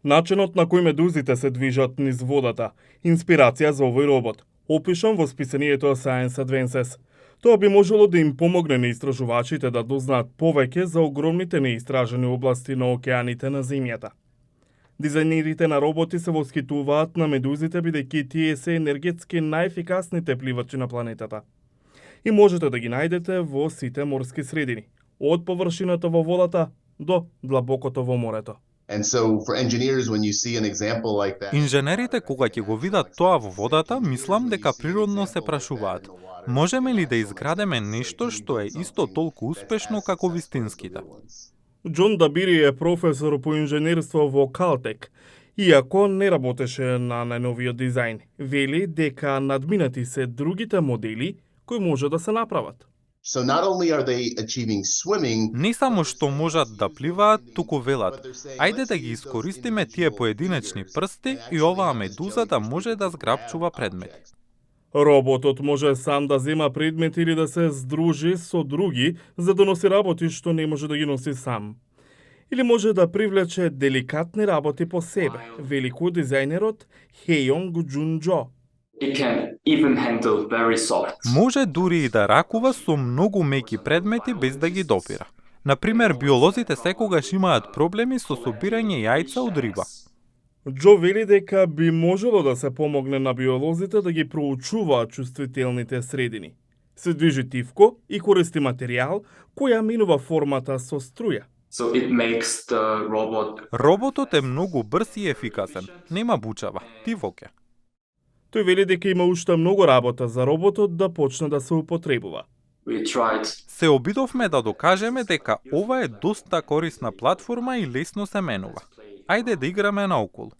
Начинот на кој медузите се движат низ водата, инспирација за овој робот, опишан во списанието Science Advances. Тоа би можело да им помогне на истражувачите да дознаат повеќе за огромните неистражени области на океаните на земјата. Дизајнерите на роботи се восхитуваат на медузите бидејќи тие се енергетски најефикасните пливачи на планетата. И можете да ги најдете во сите морски средини, од површината во водата до длабокото во морето. And so for engineers, when you see an example like that, Инженерите кога ќе го видат тоа во водата, мислам дека природно се прашуваат: можеме ли да изградеме нешто што е исто толку успешно како вистинските? Џон Дабири е професор по инженерство во Caltech, иако не работеше на најновиот дизајн. Вели дека надминати се другите модели кои може да се направат. so not only are they achieving swimming, Не само што можат да пливаат, туку велат: ајде да ги искористиме тие поединечни прсти и оваа медуза да може да зграбчува предмети. Роботот може сам да зема предмети или да се здружи со други за да носи работи што не може да ги носи сам. Или може да привлече деликатни работи по себе, велико дизајнерот Хејонг Џунџо. It can even handle very soft. Може дури и да ракува со многу меки предмети без да ги допира. Например, биолозите секогаш имаат проблеми со собирање јајца од риба. Џо вели дека би можело да се помогне на биолозите да ги проучуваат чувствителните средини. Се движи тивко и користи материјал која минува формата со струја. So it makes the robot Роботот е многу брз и ефикасен. Нема бучава, тивок е. Тој вели дека има уште многу работа за роботот да почне да се употребува. we tried Се обидовме да докажеме дека ова е доста корисна платформа и лесно се менува. Ајде да играме наоколу.